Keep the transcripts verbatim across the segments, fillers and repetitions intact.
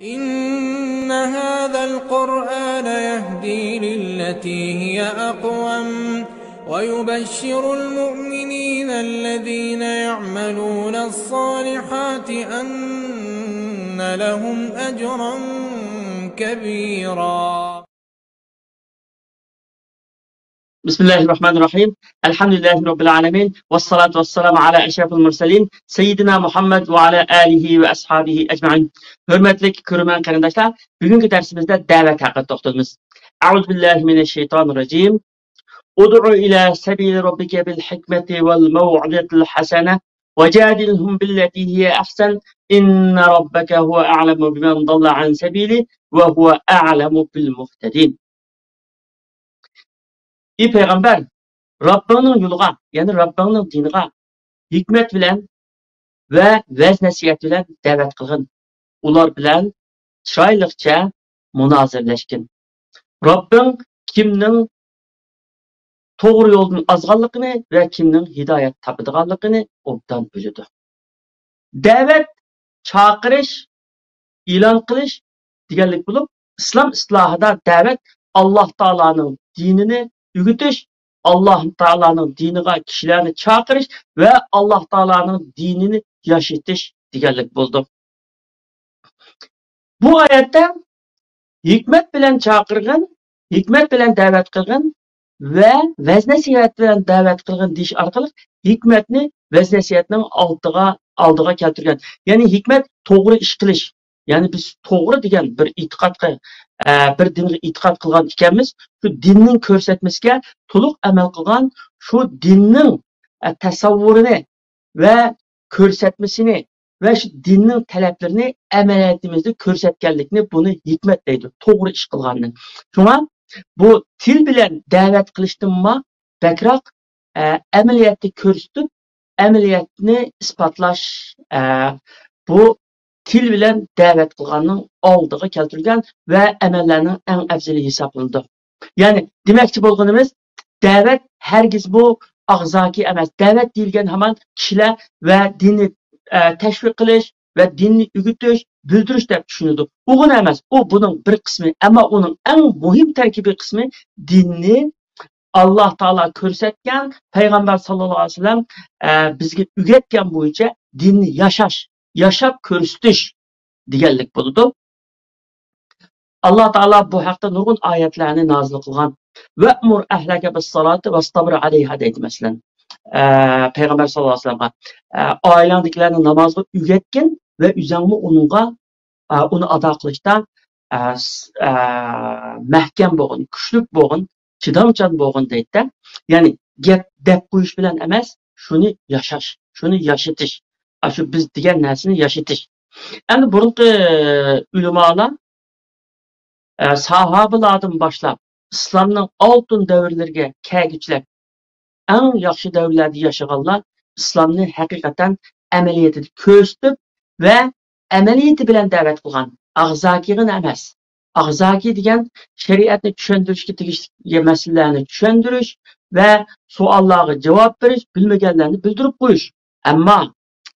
إن هذا القرآن يهدي للتي هي أقوم ويبشر المؤمنين الذين يعملون الصالحات أن لهم أجرا كبيرا. بىسمىللاھىررەھمانىررەھىم. ئەلھەمدۇلىللاھى رەببىل ئالەمىن. ۋەسسالاتۇ ۋەسسالامۇ ئالا ئەشرەفىل مۇرسەلىن. سەييىدىنا مۇھەممەد ۋە ئالا ئالىھى ۋە ئەسھابىھى ئەجمەئىن. ھۆرمەتلىك كۆرۈرمەن قېرىنداشلار، بۈگۈنكى دەرسىمىزدە دەۋەت ھەققىدە توختىلىمىز. أعوذ بالله من الشيطان الرجيم. ادع إلى سبيل ربك بالحكمة والموعظة الحسنة وجادلهم بالتي هي أحسن إن ربك هو أعلم بمن ضل عن سبيله وهو أعلم بالمهتدين. ئى پەيغەمبەر، رەببىڭنىڭ يولىغا، يەنى رەببىڭنىڭ دىنىغا ھېكمەت بىلەن ۋە ۋەز-نەسىھەت بىلەن دەۋەت قىلغىن. ئۇلار بىلەن چىرايلىقچە مۇنازىرىلەشكىن. رەببىڭ كىمنىڭ توغرا يولدىن ئازغانلىقىنى ۋە كىمنىڭ ھىدايەت تاپىدىغانلىقىنى ئوبدان بىلىدۇ. دەۋەت، چاقىرىش، ئېلان قىلىش دېگەنلىك بولۇپ، ئىسلام ئىستىلاھىدا دەۋەت ئاللاھ تائالانىڭ دىنىنى ئۆگىتىش، ئاللاھ تائالانىڭ دىنىغا كىشىلەرنى چاقىرىش ۋە ئاللاھ تائالانىڭ دىنىنى ياشىتىش دېگەنلىك بولىدۇ. بۇ ئايەتتە ھېكمەت بىلەن چاقىرغىن، ھېكمەت بىلەن دەۋەت قىلغىن ۋە ۋەز-نەسىھەت بىلەن دەۋەت قىلغىن دېيىش ئارقىلىق ھېكمەتنى، ۋەز-نەسىھەتنىڭ ئالدىغا، ئالدىغا كەلتۈرگەن. يەنى ھېكمەت توغرا ئىش قىلىش. يەنى بىز توغرا دېگەن بىر ئېتىقادقا، ئە، بىر دىنغا ئېتىقاد قىلغان ئىكەنمىز، شۇ دىننىڭ كۆرسەتمىسىگە تولۇق ئەمەل قىلغان، شۇ دىننىڭ، ئە، تەسەۋۋۇرىنى ۋە كۆرسەتمىسىنى ۋە شۇ دىننىڭ تەلەپلىرىنى ئەمەلىيىتىمىزدە كۆرسەتكەنلىكنى بۇنى ھېكمەت دەيدۇ، توغرا ئىش قىلغاننى. شۇڭا بۇ تىل بىلەن دەۋەت قىلىشتىنمۇ بەكرەك، ئە، ئەمەلىيەتتە كۆرسىتىپ، ئەمەلىيەتنى ئىسپاتلاش، ئە، بۇ تىل بىلەن دەۋەت قىلغاننىڭ ئالدىغا كەلتۈرگەن ۋە ئەمەللەرنىڭ ئەڭ ئەۋزىلى ھېسابلىنىدۇ. يەنى دېمەكچى بولغىنىمىز، دەۋەت ھەرگىزمۇ ئاغزاكى ئەمەس. دەۋەت دېيىلگەن ھامان كىشىلەر ۋە دىننى، ئە، تەشۋىق قىلىش ۋە دىننى ئۆگىتىش، بىلدۈرۈش دەپ چۈشىنىدۇ. ئۇغۇنى ئەمەس، ئۇ بۇنىڭ بىر قىسمى. ئەمما ئۇنىڭ ئەڭ مۇھىم تەركىبىي قىسمى دىننى ئاللاھ تائالا كۆرسەتكەن، پەيغەمبەر ساللاللاھۇ ئەلەيھى ۋەسەللەم، ئە، بىزگە ئۆگەتكەن بويىچە دىننى ياشاش، ياشاپ كۆرسىتىش دېگەنلىك بولىدۇ. ئاللاھ تائالا بۇ ھەقتە نۇرغۇن ئايەتلەرنى نازىل قىلغان. «ۋەئمۇر ئەھلەكە بىسسالاتى ۋەستەبىر ئەلەيھا» دەيدۇ، مەسىلەن. ئە، پەيغەمبەر ساللاللاھۇ ئەلەيھى ۋەسەللەمغا، ئە، ئائىلەڭدىكىلەرنى نامازغا ئۆگەتكىن ۋە ئۆزەڭمۇ ئۇنىڭغا، ئە، ئۇنى ئادا قىلىشتا، ئە، س-، ئە، مەھكەم بولغىن، كۈچلۈك بولغىن، چىدامچان بولغىن دەيدىدە. يەنى گەپ دەپ قويۇش بىلەن ئەمەس، شۇنى ياشاش، شۇنى ياشىتىش. ئاشۇ بىز دېگەن نەرسىنى ياشىتىش. ئەمدى بۇرۇنقى ئۆلىمالار، ئە، ساھابىلاردىن باشلاپ ئىسلامنىڭ ئالتۇن دەۋرلىرىگە كەلگۈچىلەر، ئەڭ ياخشى دەۋرلەردە ياشىغانلار ئىسلامنى ھەقىقەتەن ئەمەلىيىتىدە كۆرسىتىپ ۋە ئەمەلىيىتى بىلەن دەۋەت قىلغان. ئاغزاكىغىنا ئەمەس. ئاغزاكى دېگەن شەرىئەتنى چۈشەندۈرۈشكە تېگىشلىك مەسىلىلەرنى چۈشەندۈرۈش ۋە سوئاللارغا جاۋاب بېرىش، بىلمىگەنلەرنى بىلدۈرۈپ قويۇش. ئەمما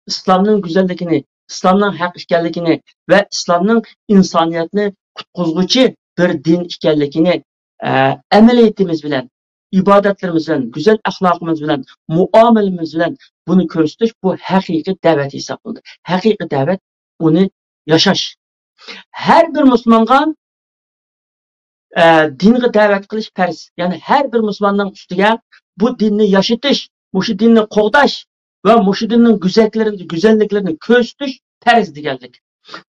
ئىسلامنىڭ گۈزەللىكىنى، ئىسلامنىڭ ھەق ئىكەنلىكىنى ۋە ئىسلامنىڭ ئىنسانىيەتنى قۇتقۇزغۇچى بىر دىن ئىكەنلىكىنى، ئە، ئەمەلىيىتىمىز بىلەن، ئىبادەتلىرىمىز بىلەن، گۈزەل ئەخلاقىمىز بىلەن، مۇئامىلىمىز بىلەن بۇنى كۆرسىتىش، بۇ ھەقىقىي دەۋەت ھېسابلىنىدۇ. ھەقىقىي دەۋەت ئۇنى ياشاش. ھەر بىر مۇسۇلمانغا، ئە، دىنغا دەۋەت قىلىش پەرز. يەنى ھەر بىر مۇسۇلماننىڭ ئۈستىگە بۇ دىننى ياشىتىش، مۇشۇ دىننى قوغداش ۋە مۇشۇ دىننىڭ گۈزەللىكلىرىنى، گۈزەللىكلىرىنى كۆرسىتىش پەرز دېگەنلىك.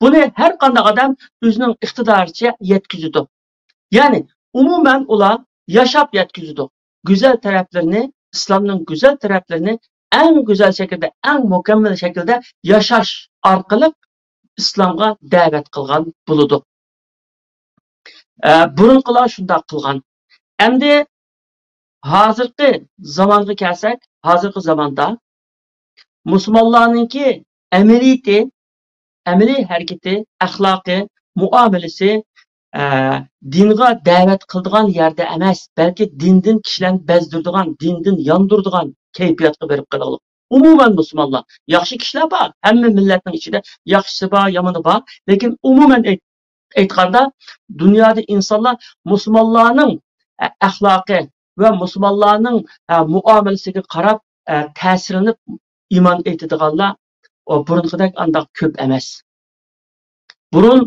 بۇنى ھەر قانداق ئادەم ئۆزىنىڭ ئىقتىدارىچە يەتكۈزىدۇ. يەنى ئومۇمەن ئۇلار ياشاپ يەتكۈزىدۇ. گۈزەل تەرەپلىرىنى، ئىسلامنىڭ گۈزەل تەرەپلىرىنى ئەڭ گۈزەل شەكىلدە، ئەڭ مۇكەممەل شەكىلدە ياشاش ئارقىلىق ئىسلامغا دەۋەت قىلغان بولىدۇ. ئە، بۇرۇنقىلار شۇنداق قىلغان. ئەمدى ھازىرقى زامانغا كەلسەك، ھازىرقى زاماندا مۇسۇلمانلارنىڭكى ئەمەلىيىتى، ئەمەلىي ھەرىكىتى، ئەخلاقى، مۇئامىلىسى، ئە، دىنغا دەۋەت قىلىدىغان يەردە ئەمەس، بەلكى دىندىن كىشىلەرنى بەزدۈرىدىغان، دىندىن ياندۇرىدىغان كەيپىياتقا بېرىپ قالغانلىق. ئومۇمەن مۇسۇلمانلار، ياخشى كىشىلەر بار، ھەممە مىللەتنىڭ ئىچىدە ياخشىسى بار، يامىنى بار، لېكىن ئومۇمەن ئېيت-، ئېيتقاندا، دۇنيادا ئىنسانلار مۇسۇلمانلارنىڭ، ئە، ئەخلاقى ۋە مۇسۇلمانلارنىڭ، ئە، مۇئامىلىسىگە قاراپ، ئە، تەسىرلىنىپ ئىمان ئېيتىدىغانلار، ئۇ، بۇرۇنقىدەك ئانداق كۆپ ئەمەس. بۇرۇن،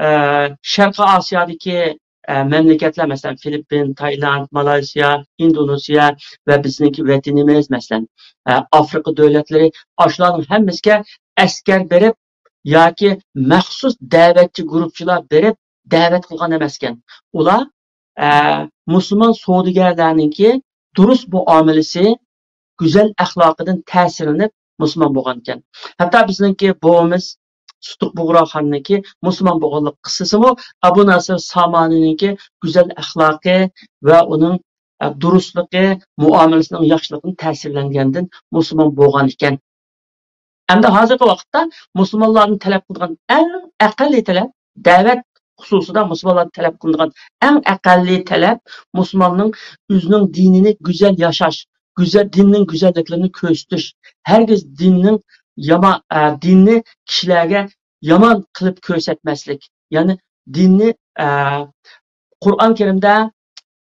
ئە، شەرقىي ئاسىيادىكى، ئە، مەملىكەتلەر، مەسىلەن، فىلىپپىن، تايلاند، مالايسىيا، ئىندونېزىيە ۋە بىزنىڭكى ۋەتىنىمىز، مەسىلەن، ئە، ئافرىقا دۆلەتلىرى، ئاشۇلارنىڭ ھەممىسىگە ئەسكەر بېرىپ ياكى مەخسۇس دەۋەتچى گۇرۇپچىلار بېرىپ دەۋەت قىلغان ئەمەسكەن. ئۇلار، ئە، مۇسۇلمان سودىگەرلەرنىڭكى دۇرۇس مۇئامىلىسى، گۈزەل ئەخلاقىدىن تەسىرلىنىپ مۇسۇلمان بولغانىكەن. ھەتتا بىزنىڭكى بوۋىمىز سۇتۇق بۇغراخاننىڭكى مۇسۇلمان بولغانلىق قىسسىسىمۇ ئەبۇ ناسىر سامانىنىڭكى گۈزەل ئەخلاقى ۋە ئۇنىڭ، ئە، دۇرۇسلۇقى، مۇئامىلىسىنىڭ ياخشىلىقىدىن تەسىرلەنگەندىن مۇسۇلمان بولغان ئىكەن. ئەمدى ھازىرقى ۋاقىتتا مۇسۇلمانلاردىن تەلەپ قىلىدىغان ئەڭ ئەقەللىي تەلەپ، دەۋەت خۇسۇسىدا مۇسۇلمانلاردىن تەلەپ قىلىنىدىغان ئەڭ ئەقەللىي تەلەپ مۇسۇلماننىڭ ئۆزىنىڭ دىنىنى گۈزەل ياشاش، گۈزەل، دىننىڭ گۈزەللىكلىرىنى كۆرسىتىش. ھەرگىز دىننىڭ يامان، ئە، دىننى كىشىلەرگە يامان قىلىپ كۆرسەتمەسلىك. يەنى دىننى، ئە، قۇرئان كەرىمدە،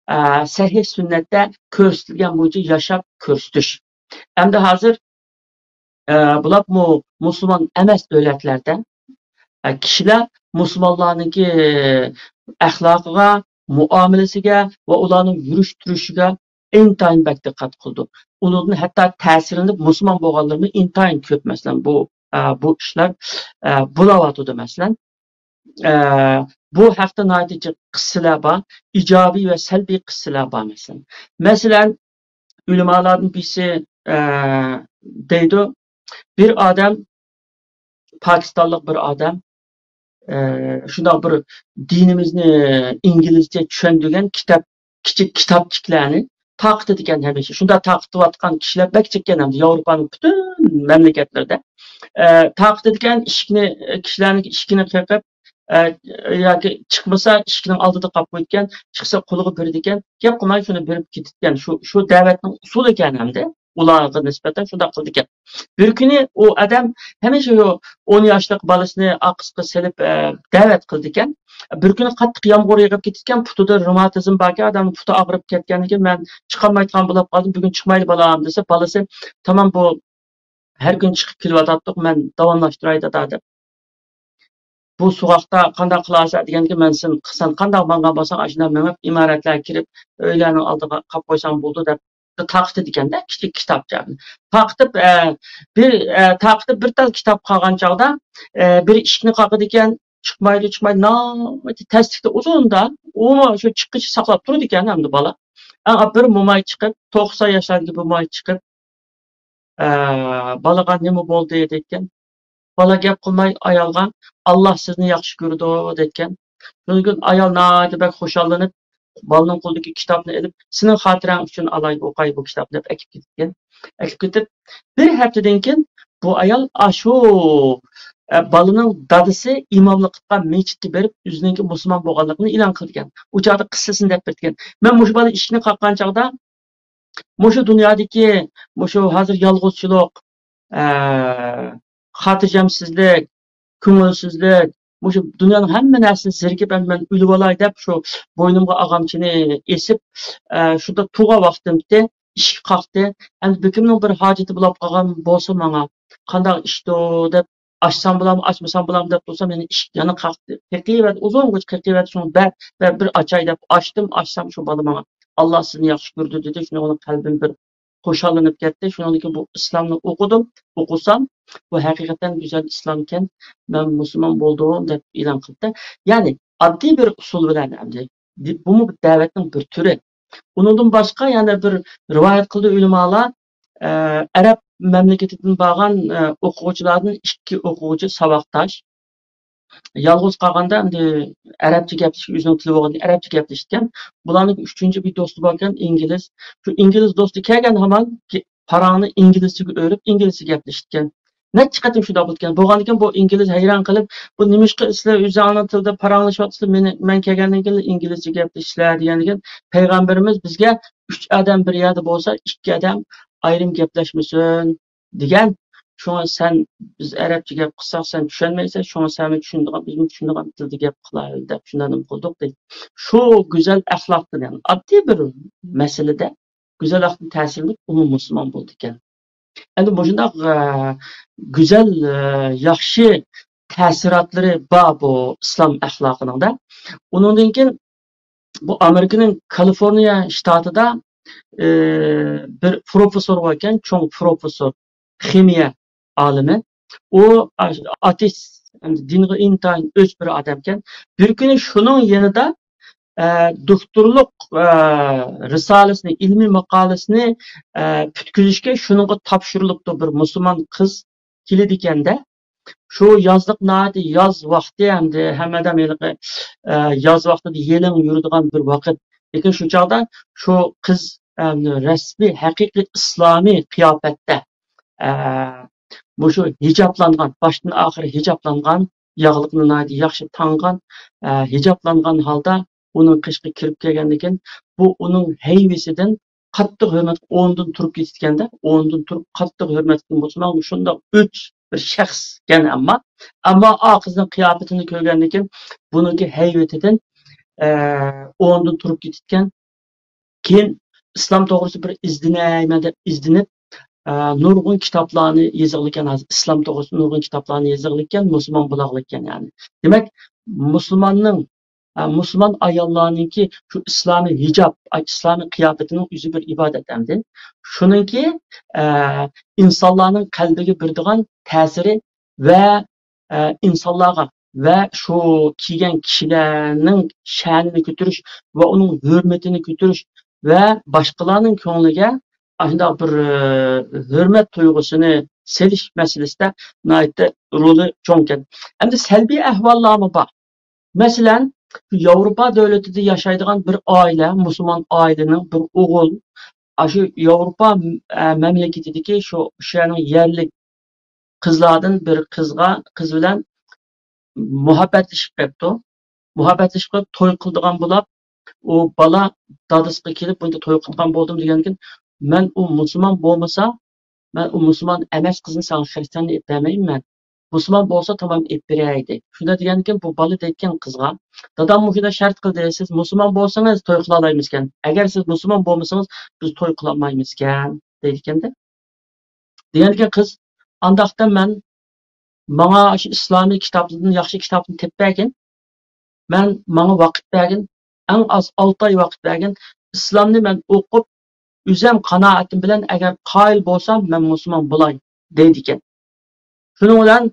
ئە، سەھىھ سۈننەتتە كۆرسىتىلگەن بويىچە ياشاپ كۆرسىتىش. ئەمدى ھازىر، ئە، بولۇپمۇ مۇسۇلمان ئەمەس دۆلەتلەردە، ئە، كىشىلەر مۇسۇلمانلارنىڭكى ئەخلاقىغا، مۇئامىلىسىگە ۋە ئۇلارنىڭ يۈرۈش تۇرۇشىغا ئىنتايىن بەك دىققەت قىلىدۇ. ئۇنىڭدىن ھەتتا تەسىرلىنىپ مۇسۇلمان بولغانلىرىمۇ ئىنتايىن كۆپ، مەسىلەن، بۇ، ئە، بۇ ئىشلار، ئە، بولاۋاتىدۇ، مەسىلەن. ئە، بۇ ھەقتە ناھايىتى جىق قىسسىلەر بار، ئىجابىي ۋە سەلبىي قىسسىلەر بار، مەسىلەن. مەسىلەن، ئۆلىمالاردىن بىرسى، ئە، دەيدۇ، بىر ئادەم، پاكىستانلىق بىر ئادەم، ئە، شۇنداق بىر دىنىمىزنى ئىنگلىزچە چۈشەندۈرگەن كىتاب، كىچىك كىتابچىكلارنى تارقىتىدىكەن ھەمىشە. شۇنداق تارقىتىۋاتقان كىشىلەر بەك جىقكەن ئەمدى ياۋروپانىڭ پۈتۈن مەملىكەتلىرىدە. ئە، تارقىتىدىكەن ئىشىكنى، كىشىلەرنىڭ ئىشىكىنى قېقىپ، ئە، ياكى چىقمىسا ئىشىكنىڭ ئالدىدا قاپ قويىدىكەن، چىقسا قولىغا بېرىدىكەن، گەپ قىلماي شۇنى بېرىپ كېتىدىكەن. شۇ، شۇ دەۋەتنىڭ ئۇسۇلى ئىكەن ئەمدى. ئۇلارغا نىسبەتەن شۇنداق قىلىدىكەن. بىر كۈنى ئۇ ئادەم ھەمىشە شۇ ئون ياشلىق بالىسىنى ئارقىسىغا سېلىپ، ئە، دەۋەت قىلىدىكەن. بىر كۈنى قاتتىق يامغۇر يېغىپ كېتىدىكەن، پۇتىدا رېماتىزم باركەن، ئادەمنىڭ پۇتى ئاغرىپ كەتكەندىكىن، مەن چىقالمايدىغان بولاپ قالدىم، بۈگۈن چىقمايلى بالام دېسە، بالىسى، تامام بۇ ھەر كۈنى چىقىپ كېلىۋاتاتتۇق، مەن داۋاملاشتۇراي دادا دەپ. بۇ سوغۇقتا قانداق قىلارسەن دېگەندىكىن، مەن سېنى، سەن قانداق ماڭغان بولساڭ، ئاشۇنداق مېڭىپ، ئىمارەتلەرگە كىرىپ، ئۆيلەرنىڭ ئالدىغا قاپ قويساڭ بولىدۇ دەپ تارقىتىدىكەن-دە، كىچىك كىتابچا. تارقىتىپ، ئە، بىر، ئە، تارقىتىپ بىر تال كىتاب قالغان چاغدا، ئە، بىر ئىشىكنى قاقىدىكەن، چىقمايدۇ، چىقمايدۇ، ناھايىتى تەسلىكتە ئۇزۇندا، ئۇمۇ شۇ چىققىچە ساقلاپ تۇرىدىكەن ئەمدى بالا. ئەڭ بىر موماي چىقىپ، توقسان ياشلاردىكى بۇ موماي چىقىپ، ئە، بالىغا نېمە بولدى دەيدىكەن. بالا گەپ قىلماي ئايالغا، «ئاللا سىزنى ياخشى كۆرىدۇ» دەيدىكەن. شۇنىڭ ئۈچۈن ئايال ناھايىتى بەك خۇشاللىنىپ، بالىنىڭ قولىدىكى كىتابنى ئېلىپ، «سېنىڭ خاتىرەڭ ئۈچۈن ئالاي، ئوقاي بۇ كىتابنى» دەپ ئەكىپ كېتىدىكەن. ئەكىپ كېتىپ، بىر ھەپتىدىن كېيىن بۇ ئايال ئاشۇ، ئە، بالىنىڭ دادىسى ئىماملىققا، مەسچىتكە بېرىپ، ئۆزىنىڭكى مۇسۇلمان بولغانلىقىنى ئېلان قىلىدىكەن. ئۇ چاغدا قىسسىسىنى دەپ بېرىدىكەن. مەن مۇشۇ بالا ئىشىكنى قاققان چاغدا، مۇشۇ دۇنيادىكى، مۇشۇ ھازىر يالغۇزچىلىق، ئە، خاتىرجەمسىزلىك، كۆڭۈلسىزلىك، مۇشۇ دۇنيانىڭ ھەممە نەرسىسىنى زېرىكىپ، ئەمدى مەن ئۆلۈۋالاي دەپ، شۇ بوينۇمغا ئاغامچىنى ئېسىپ، ئە، شۇنداق تۇرغان ۋاقتىمتى، ئىشىك قاقتى. ئەمدى بىر كىمنىڭ بىر ھاجىتى بولۇپ قالغان بولسا ماڭا، قانداق ئىشتۇ دەپ، ئاچسام بولامدۇ، ئاچمىسام بولامدۇ دەپ تۇرسام، يەنە ئىشىك يەنە قاقتى. قېقىۋەردى، ئۇزۇنغىچە قېقىۋەردى، شۇڭا بەر، بەر، بىر ئاچاي دەپ ئاچتىم، ئاچسام شۇ بالا ماڭا، «ئاللا سىزنى ياخشى كۆرىدۇ» دېدى. شۇنىڭ بىلەن قەلبىم بىر خۇشاللىنىپ كەتتى. شۇنىڭدىن كېيىن بۇ ئىسلامنى ئوقۇدۇم. ئوقۇسام، بۇ ھەقىقەتەن گۈزەل ئىسلامكەن، مەن مۇسۇلمان بولدۇم دەپ ئېلان قىلدى. يەنى ئاددىي بىر ئۇسۇل بىلەن ئەمدى، بۇمۇ بىر دەۋەتنىڭ بىر تۈرى. ئۇنىڭدىن باشقا يەنە بىر رىۋايەت قىلدى ئۆلىمالار، ئە، ئەرەب مەملىكىتىدىن بارغان، ئە، ئوقۇغۇچىلاردىن ئىككى ئوقۇغۇچى ساۋاقداش. يالغۇز قالغاندا ئەمدى ئەرەبچە گەپلىشىپ، ئۆزىنىڭ تىلى بولغان ئەرەبچە گەپلىشىدىكەن. بۇلارنىڭ ئۈچىنچى بىر دوستى باركەن، ئىنگلىز. شۇ ئىنگلىز دوستى كەلگەن ھامان گە-، پاراڭنى ئىنگلىزچىگە ئۆرۈپ، ئىنگلىزچە گەپلىشىدىكەن. نەچچە قېتىم شۇنداق بولىدىكەن. بولغاندىكىن بۇ ئىنگلىز ھەيران قېلىپ، «بۇ نېمىشقا سىلەر ئۆزۈڭلارنىڭ تىلىدا پاراڭلىشىۋاتىسىلەر، مېنى، مەن كەلگەندىن كېيىن ئىنگلىزچە گەپلىشىسىلەر؟» دېگەندىكىن، پەيغەمبىرىمىز بىزگە، «ئۈچ ئادەم بىر يەردە بولسا، ئىككى ئادەم ئايرىم گەپلەشمىسۇن. دېگەن. شۇڭا سەن، بىز ئەرەبچە گەپ قىلساق، سەن چۈشەنمەيسەن، شۇڭا سەن چۈشىنىدىغان، بىزمۇ چۈشىنىدىغان تىلدا گەپ قىلايلى دەپ شۇنداق نېمە قىلدۇق دەيدۇ. شۇ گۈزەل ئەخلاقتىن، يەنى ئاددىي بىر مەسىلىدە گۈزەل ئەخلاقتىن تەسىرلىنىپ، ئۇمۇ مۇسۇلمان بولىدىكەن. ئەمدى مۇشۇنداق، ئە، گۈزەل، ئە، ياخشى تەسىراتلىرى بار بۇ ئىسلام ئەخلاقىنىڭدا. ئۇنىڭدىن كېيىن بۇ ئامېرىكىنىڭ كالىفورنىيە شتاتىدا، ئى، بىر پروفېسسور بار ئىكەن، چوڭ پروفېسسور، خىمىيە ئالىمى. ئۇ ئاتېئىست، دىنغا ئىنتايىن ئۆچ بىر ئادەمكەن. بىر كۈنى شۇنىڭ يېنىدا، ئە، دوكتورلۇق، ئە، رىسالىسىنى، ئىلمىي ماقالىسىنى، ئە، پۈتكۈزۈشكە شۇنىڭغا تاپشۇرۇلۇپتۇ، بىر مۇسۇلمان قىز كېلىدىكەن-دە. شۇ يازلىق ناھايىتى ياز ۋاقتى ھەمدە ھەممە ئادەم ھېلىقى، ئە، ياز ۋاقتىدا يېلىڭ يۈرىدىغان بىر ۋاقىت. لېكىن شۇ چاغدا شۇ قىز، ئە، رەسمىي، ھەقىقىي ئىسلامىي قىياپەتتە، ئە، مۇشۇ ھىجابلانغان، باشتىن ئاخىر ھىجابلانغان، ياغلىقنى ناھايىتى ياخشى تاڭغان، ئە، ھىجابلانغان ھالدا ئۇنىڭ قېشىغا كىرىپ كەلگەندىن كېيىن، بۇ ئۇنىڭ ھەيۋىسىدىن قاتتىق ھۆرمەت، ئورنىدىن تۇرۇپ كېتىدىكەن-دە، ئورنىدىن تۇرۇپ قاتتىق ھۆرمەت قىلىپ، مۇسۇلمان شۇنداق ئۆچ بىر شەخسكەن، ئەمما، ئەمما ئا قىزنىڭ قىياپىتىنى كۆرگەندىن كېيىن، بۇنىڭكى ھەيۋىتىدىن، ئە، ئورنىدىن تۇرۇپ كېتىدىكەن. كېيىن ئىسلام توغرىسىدا بىر ئىزدىنەيمەن دەپ ئىزدىنىپ، ئە، نۇرغۇن كىتابلارنى يېزىغلىكەن، ھازىر ئىسلام توغرىسىدا نۇرغۇن كىتابلارنى يېزىغلىكەن، مۇسۇلمان بولاغلىكەن، يەنى. دېمەك، مۇسۇلماننىڭ، ئە، مۇسۇلمان ئاياللارنىڭكى شۇ ئىسلامىي ھىجاب، ئىسلامىي قىياپىتىنىڭ ئۆزى بىر ئىبادەت ئەمدى. شۇنىڭكى، ئە، ئىنسانلارنىڭ قەلبىگە بېرىدىغان تەسىرى ۋە، ئە، ئىنسانلارغا ۋە شۇ كىيگەن كىشىلەرنىڭ شەنىنى كۆتۈرۈش ۋە ئۇنىڭ ھۆرمىتىنى كۆتۈرۈش ۋە باشقىلارنىڭ كۆڭلىگە ئاشۇنداق بىر، ئە، ھۆرمەت تۇيغۇسىنى سېلىش مەسىلىسىدە ناھايىتى رولى چوڭكەن. ئەمدى سەلبىي ئەھۋاللارمۇ بار. مەسىلەن، ياۋروپا دۆلىتىدە ياشايدىغان بىر ئائىلە، مۇسۇلمان ئائىلىنىڭ بىر ئوغۇل، ئاشۇ ياۋروپا، ئە، مەملىكىتىدىكى شۇ، شۇ يەرنىڭ يەرلىك قىزلاردىن بىر قىزغا، قىز بىلەن مۇھەببەتلىشىپ قېپتۇ. مۇھەببەتلىشىپ قېلىپ، توي قىلىدىغان بولاپ، ئۇ بالا دادىسىغا كېلىپ، بۇندا توي قىلىدىغان بولدۇم دېگەندىكىن، مەن ئۇ مۇسۇلمان بولمىسا، مەن ئۇ مۇسۇلمان ئەمەس قىزنى ساڭا خىرىستىياننى ئېلىپ بەرمەيمەن. مۇسۇلمان بولسا تامام ئېلىپ بېرەي دەيدۇ. شۇنداق دېگەندىكىن بۇ بالا دەيدىكەن قىزغا، دادام مۇشۇنداق شەرت قىلدى، سىز مۇسۇلمان بولسىڭىز توي قىلالايمىزكەن. ئەگەر سىز مۇسۇلمان بولمىسىڭىز بىز توي قىلالمايمىزكەن دەيدىكەندە. دېگەندىكىن قىز، ئانداقتا مەن ماڭا شۇ ئىسلامىي كىتابلاردىن ياخشى كىتابنى تېپىپ بەرگىن. مەن، ماڭا ۋاقىت بەرگىن. ئەڭ ئاز ئالتە ئاي ۋاقىت بەرگىن. ئىسلامنى مەن ئوقۇپ، ئۆزۈم قانائىتىم بىلەن ئەگەر قايىل بولسام، مەن مۇسۇلمان بولاي، دەيدىكەن. شۇنىڭ بىلەن،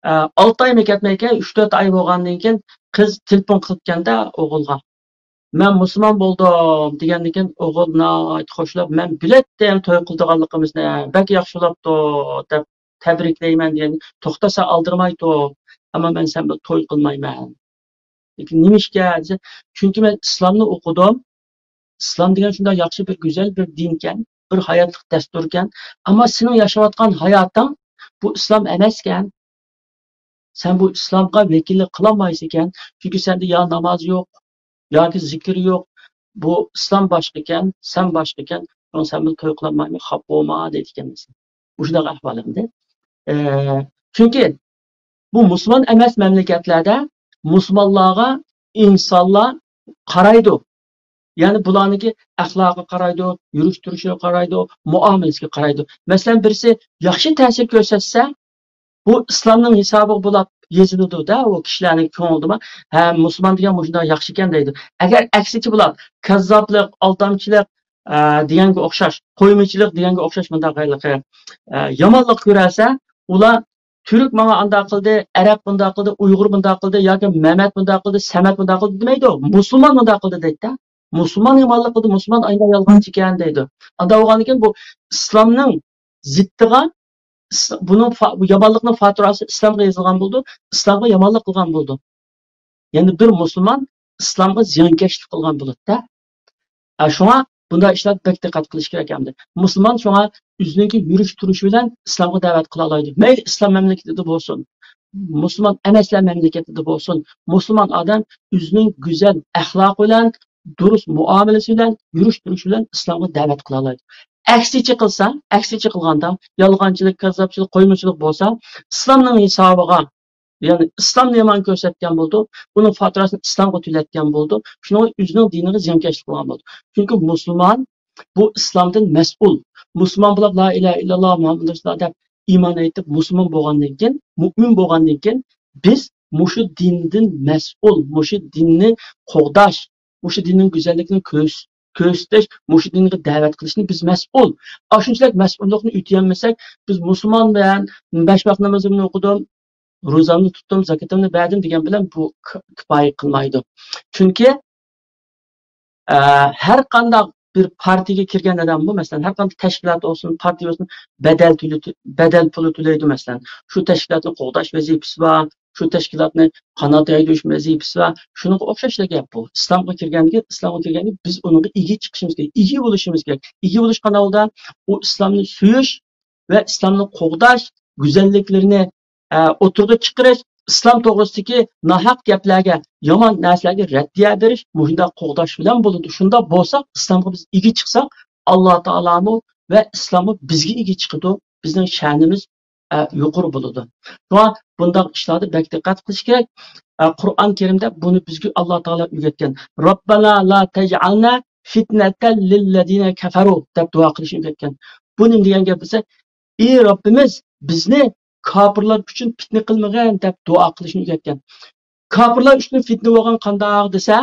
ئە، ئالتە ئايمۇ كەتمەيكەن، ئۈچ تۆت ئاي بولغاندىن كېيىن قىز تېلېفون قىلىپكەندە ئوغۇلغا. مەن مۇسۇلمان بولدۇم دېگەندىن كېيىن ئوغۇل ناھايىتى خوشلاپ، مەن بىلەتتىم توي قىلىدىغانلىقىمىزنى، بەك ياخشى بولاپتۇ دەپ تەبرىكلەيمەن دېگەن. توختا، سەن ئالدىرىماي تۇر، ئەمما مەن سەن بىلەن توي قىلمايمەن. لېكىن نېمىشقا دېسە، چۈنكى مەن ئىسلامنى ئوقۇدۇم. ئىسلام دېگەن شۇنداق ياخشى بىر گۈزەل بىر دىنكەن، بىر ھاياتلىق دەستۇركەن. ئەمما سېنىڭ ياشاۋاتقان ھاياتىڭ بۇ ئىسلام ئەمەسكەن. سەن بۇ ئىسلامغا ۋەكىللىك قىلالمايسەنكەن. چۈنكى سەندە يا ناماز يوق، ياكى زىكىر يوق. بۇ ئىسلام باشقىكەن، سەن باشقىكەن. شۇڭا سەن بىلەن توي قىلالمايمەن، خاپا بولما دەيدىكەن مەسىلەن. مۇشۇنداق ئەھۋال ئەمدى. ئە، چۈنكى بۇ مۇسۇلمان ئەمەس مەملىكەتلەردە مۇسۇلمانلارغا ئىنسانلار قارايدۇ. يەنى بۇلارنىڭكى ئەخلاقىغا قارايدۇ، يۈرۈش تۇرۇشىغا قارايدۇ، مۇئامىلىسىگە قارايدۇ. مەسىلەن، بىرسى ياخشى تەسىر كۆرسەتسە، بۇ ئىسلامنىڭ ھېسابىغا بولاپ يېزىلىدۇ-دە، ئۇ كىشىلەرنىڭ كۆڭلىدىمۇ، ھە، مۇسۇلمان دېگەن مۇشۇنداق ياخشىكەن دەيدۇ. ئەگەر ئەكسىچە بولاپ، كاززاپلىق، ئالدامچىلىق، ئە، دېگەنگە ئوخشاش، قويمىچىلىق دېگەنگە ئوخشاش مۇنداق ھېلىقى، ئە، يامانلىق كۆرەلسە، ئۇلار تۈرك ماڭا ئانداق قىلدى، ئەرەب بۇنداق قىلدى، ئۇيغۇر بۇنداق قىلدى ياكى مەمەت بۇنداق قىلدى، سەمەت بۇنداق قىلدى دېمەيدۇ. مۇسۇلمان بۇنداق قىلدى دەيدۇ. مۇسۇلمان يامانلىق قىلدى، مۇسۇلمان ئاينا يالغانچىكەن دەيدۇ. ئانداق بولغاندىكىن بۇ ئىسلامنىڭ زىتتىغا، ئىس-، بۇنىڭ فا-، بۇ يامانلىقنىڭ فاتۇراسى ئىسلامغا يېزىلغان بولىدۇ، ئىسلامغا يامانلىق قىلغان بولىدۇ. يەنى بىر مۇسۇلمان ئىسلامغا زىيانكەشلىك قىلغان بولىدۇ-دە. ئە، شۇڭا بۇنداق ئىشلارغا بەك دىققەت قىلىش كېرەك ئەمدى. مۇسۇلمان شۇڭا ئۆزىنىڭكى يۈرۈش تۇرۇشى بىلەن ئىسلامغا دەۋەت قىلالايدۇ. مەيلى ئىسلام مەملىكىتىدە بولسۇن، مۇسۇلمان ئەمەسلەر مەملىكىتىدە بولسۇن، مۇسۇلمان ئادەم ئۆزىنىڭ گۈزەل ئەخلاقى بىلەن، دۇرۇس مۇئامىلىسى بىلەن، يۈرۈش تۇرۇشى بىلەن ئىسلامغا دەۋەت قىلالايدۇ. ئەكسىچە قىلسا، ئەكسىچە قىلغاندا، يالغانچىلىق، كاززاپچىلىق، قويمىچىلىق بولسا، ئىسلامنىڭ ھېسابىغا، يەنى ئىسلامنى يامان كۆرسەتكەن بولىدۇ، بۇنىڭ فاتىراسىنى ئىسلامغا تۆلەتكەن بولىدۇ، شۇنىڭ ئۆزىنىڭ دىنىغا زىيانكەشلىك قىلغان بولىدۇ. چۈنكى مۇسۇلمان بۇ ئىسلامدىن مەسئۇل. مۇسۇلمان بولۇپ، لا ئىلاھە ئىللاللا مۇھەممەدۇر رەسۇلۇللا دەپ ئىمان ئېيتىپ، مۇسۇلمان بولغاندىن كېيىن، مۇئمىن بولغاندىن كېيىن، بىز مۇشۇ دىندىن مەسئۇل، مۇشۇ دىننى قوغداش، مۇشۇ دىننىڭ گۈزەللىكىنى كۆرس-، كۆرسىتىش، مۇشۇ دىنغا دەۋەت قىلىشنى بىز مەسئۇل. ئاشۇنچىلىك مەسئۇللۇقنى ئۆتىيەلمىسەك، بىز مۇسۇلمانمەن، بەش ۋاق نامىزىمنى ئوقۇدۇم، روزامنى تۇتتۇم، زاكىتىمنى بەردىم دېگەن بىلەن بۇ ك-، كۇپايە قىلمايدۇ. چۈنكى، ئە، ھەر قانداق بىر پارتىيەگە كىرگەن ئادەممۇ، مەسىلەن، ھەر قانداق تەشكىلات بولسۇن، پارتىيە بولسۇن، بەدەل تۆلىتى-، بەدەل پۇلى تۆلەيدۇ، مەسىلەن. شۇ تەشكىلاتنى قوغداش ۋەزىپىسى بار، شۇ تەشكىلاتنى قانات يايدۇرۇش ۋەزىپىسى بار. شۇنىڭغا ئوخشاشلا گەپ بۇ. ئىسلامغا كىرگەندىكىن، ئىسلامغا كىرگەندىكىن بىز ئۇنىڭغا ئىگە چىقىشىمىز كېرەك، ئىگە بولۇشىمىز كېرەك. ئىگە بولۇش قانداق بولىدۇ؟ ئۇ ئىسلامنى سۆيۈش ۋە ئىسلامنى قوغداش، گۈزەللىكلىرىنى، ئە، ئوتتۇرىغا چىقىرىش، ئىسلام توغرىسىدىكى ناھەق گەپلەرگە، يامان نەرسىلەرگە رەددىيە بېرىش، مۇشۇنداق قوغداش بىلەن بولىدۇ. شۇنداق بولساق، ئىسلامغا بىز ئىگە چىقساق، ئاللا تائالامۇ ۋە ئىسلاممۇ بىزگە ئىگە چىقىدۇ، بىزنىڭ شەنىمىز، ئە، يۇقىرى بولىدۇ. شۇڭا بۇنداق ئىشلاردا بەك دىققەت قىلىش كېرەك. ئە، قۇرئان كەرىمدە بۇنى بىزگە ئاللا تائالا ئۆگەتكەن. رەببەنا لا تەجئەلنا فىتنەتەن لىللەزىنە كەفەرۇ دەپ دۇئا قىلىشنى ئۆگەتكەن. بۇ نېمە دېگەن گەپ دېسە، ئى رەببىمىز، بىزنى كاپىرلار ئۈچۈن پىتنە قىلمىغىن دەپ دۇئا قىلىشنى ئۆگەتكەن. كاپىرلار ئۈچۈن پىتنە بولغان قانداق دېسە،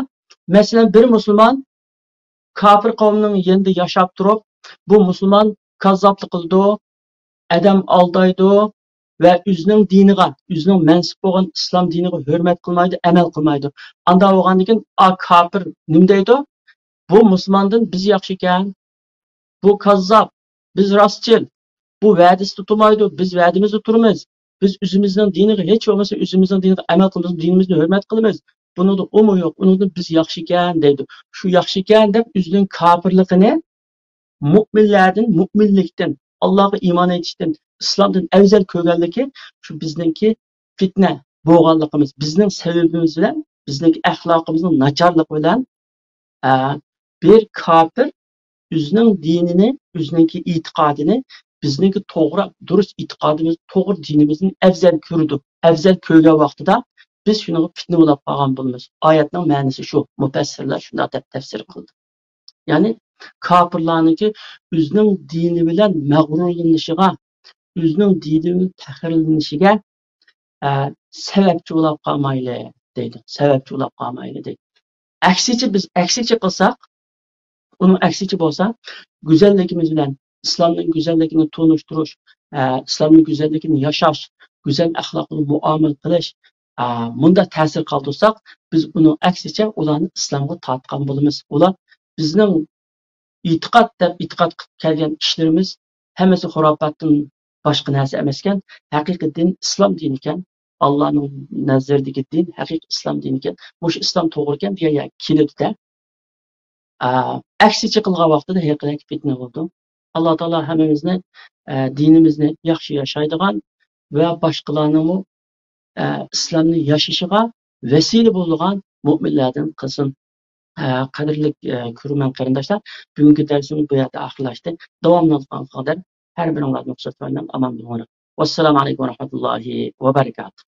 مەسىلەن، بىر مۇسۇلمان كاپىر قەۋمنىڭ يېنىدا ياشاپ تۇرۇپ، بۇ مۇسۇلمان كاززاپلىق قىلىدۇ، ئادەم ئالدايدۇ ۋە ئۆزىنىڭ دىنىغا، ئۆزىنىڭ مەنسۇپ بولغان ئىسلام دىنىغا ھۆرمەت قىلمايدۇ، ئەمەل قىلمايدۇ. ئاندا بولغاندىن كېيىن، ئا كاپىر نېمە دەيدۇ؟ بۇ مۇسۇلماندىن بىز ياخشىكەن، بۇ كاززاپ، بىز راستچىل، بۇ ۋەدىسى تۇتمايدۇ، بىز ۋەدىمىزدە تۇرىمىز. بىز ئۆزىمىزنىڭ دىنىغا، ھېچ بولمىسا ئۆزىمىزنىڭ دىنىغا ئەمەل قىلىمىز، دىنىمىزنى ھۆرمەت قىلىمىز. بۇنىڭدا ئۇمۇ يوق، ئۇنىڭدىن بىز ياخشىكەن دەيدۇ. شۇ ياخشىكەن دەپ ئۆزىنىڭ كاپىرلىقىنى مۇئمىنلەردىن، مۇئمىنلىكتىن، ئاللاغا ئىمان ئېيتىشتىن، ئىسلامدىن ئەۋزەل كۆرگەنلىكى شۇ بىزنىڭكى پىتنە بولغانلىقىمىز، بىزنىڭ سەۋەبىمىز بىلەن، بىزنىڭكى ئەخلاقىمىزنىڭ ناچارلىقى بىلەن، ئە، بىر كاپىر ئۆزىنىڭ دىنىنى، ئۆزىنىڭكى ئېتىقادىنى بىزنىڭكى توغرا، دۇرۇس ئېتىقادىمىز، توغرا دىنىمىزدىن ئەۋزەل كۆرىدۇ. ئەۋزەل كۆرگەن ۋاقتىدا بىز شۇنىڭغا پىتنە بولاپ قالغان بولىمىز. ئايەتنىڭ مەنىسى شۇ. مۇپەسسىرلەر شۇنداق دەپ تەپسىر قىلدى. يەنى كاپىرلارنىڭكى ئۆزىنىڭ دىنى بىلەن مەغرۇرلىنىشىغا، ئۆزىنىڭ دىنى بىلەن پەخىرلىنىشىگە، ئە، سەۋەبچى بولاپ قالمايلى دەيدۇ. سەۋەبچى بولاپ قالمايلى دەيدۇ. ئەكسىچە، بىز ئەكسىچە قىلساق، ئۇنىڭ ئەكسىچە بولسا، گۈزەللىكىمىز بىلەن ئىسلامنىڭ گۈزەللىكىنى تونۇشتۇرۇش، ئە، ئىسلامنىڭ گۈزەللىكىنى ياشاش، گۈزەل ئەخلاق بىلەن مۇئامىلە قىلىش، ئە، مۇنداق تەسىر قالدۇرساق، بىز ئۇنىڭ ئەكسىچە ئۇلارنى ئىسلامغا تارتقان بولىمىز. ئۇلار بىزنىڭ ئېتىقاد دەپ ئېتىقاد قىلىپ كەلگەن ئىشلىرىمىز ھەممىسى خۇراپاتتىن باشقا نەرسە ئەمەسكەن. ھەقىقىي دىن ئىسلام دىنىكەن. ئاللانىڭ نەزىرىدىكى دىن ھەقىقىي ئىسلام دىنىكەن. مۇشۇ ئىسلام توغرىكەن دېگەن يەرگە كېلىدۇ-دە، ئا، ئەكسىچە قىلغان ۋاقتىدا ھەقىقەتەن پىتنە بولىدۇ. ئاللا تائالا ھەممىمىزنى، ئە، دىنىمىزنى ياخشى ياشايدىغان ۋە باشقىلارنىڭمۇ، ئە، ئىسلامنى ياشىشىغا ۋەسىلە بولىدىغان مۆمىنلەردىن قىلسۇن. ئە، قەدىرلىك، ئە، كۆرۈرمەن قېرىنداشلار، بۈگۈنكى دەرسىمىز بۇ يەردە ئاخىرلاشتى. داۋاملىنىدىغان قەدەر ھەر بىرىڭلارنى رۇخسەت سورايمەن، ئامان بولۇڭلار. ۋەسسالامۇ ئەلەيكۇم ۋەرەھمەتۇللاھى ۋەبەرىكاتۇھ.